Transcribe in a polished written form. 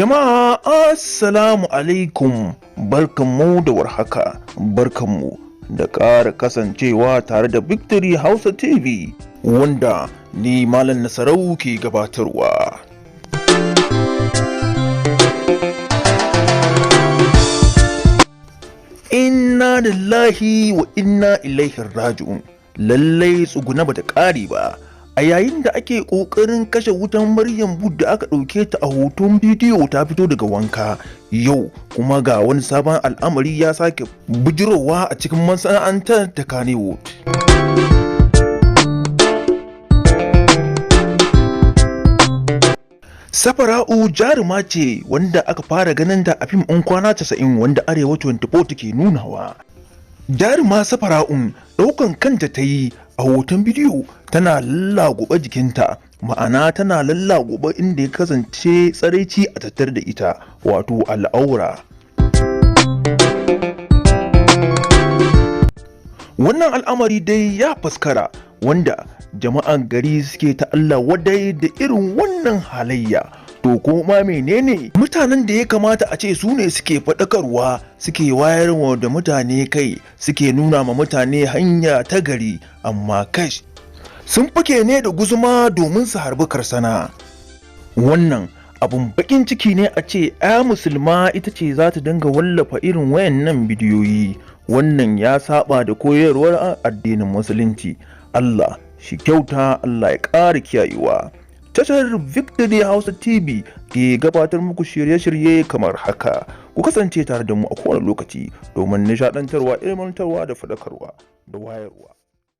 Jama'a, Assalamu alaikum, barkanmu da warhaka, barkanmu da ƙara kasancewa tare da Victory Hausa TV, wanda ni Malam Nasarau ke gabatarwa. Inna lillahi wa inna ilaihi raji'un. Lallai tsuguna bata ƙare ba. A yayin da ake ƙoƙarin kashe wutan Maryam Booth da aka ɗauke ta a hoton bidiyo ta fito daga wanka, yau kuma ga wani sabon al'amari ya sake bujirowa a cikin masana'antar ta Kannywood. Safara'u jaruma ce wanda aka fara ganin ta a fim ɗin Kwana 90 wanda Arewa 24 take nunawa. Jaruma Safara'un ɗaukan kanta ta yi a hoton bidiyo tana lallaguba jikinta, ma'ana tana lallaguba inda ya kasance tsaraici a tattare da ita, wato al'aura. Wannan al'amari dai ya faskara, wanda jama'an gari suke ta Allah wadai da irin wannan halayya. To kuma menene mutanen da ya kamata a ce su ne suke faɗakarwa, suke wayarwa da mutane kai, suke nuna ma mutane hanya ta gari, amma kash, sun fake ne da guzuma domin su harbi karsana. Wannan abun bakin ciki ne a ce 'ya musulma ita ce za ta dinga wallafa irin wayannan bidiyoyi. Wannan ya saba da koyarwar addinin Musulunci. Allah shi kyauta, Allah ya ƙara kiyayewa. Tashar Victory Hausa TV ke gabatar muku shirye-shirye kamar haka. Ku kasance tare da mu a kowane lokaci domin nishaɗantarwa, ilmantarwa da faɗakarwa da wayarwa.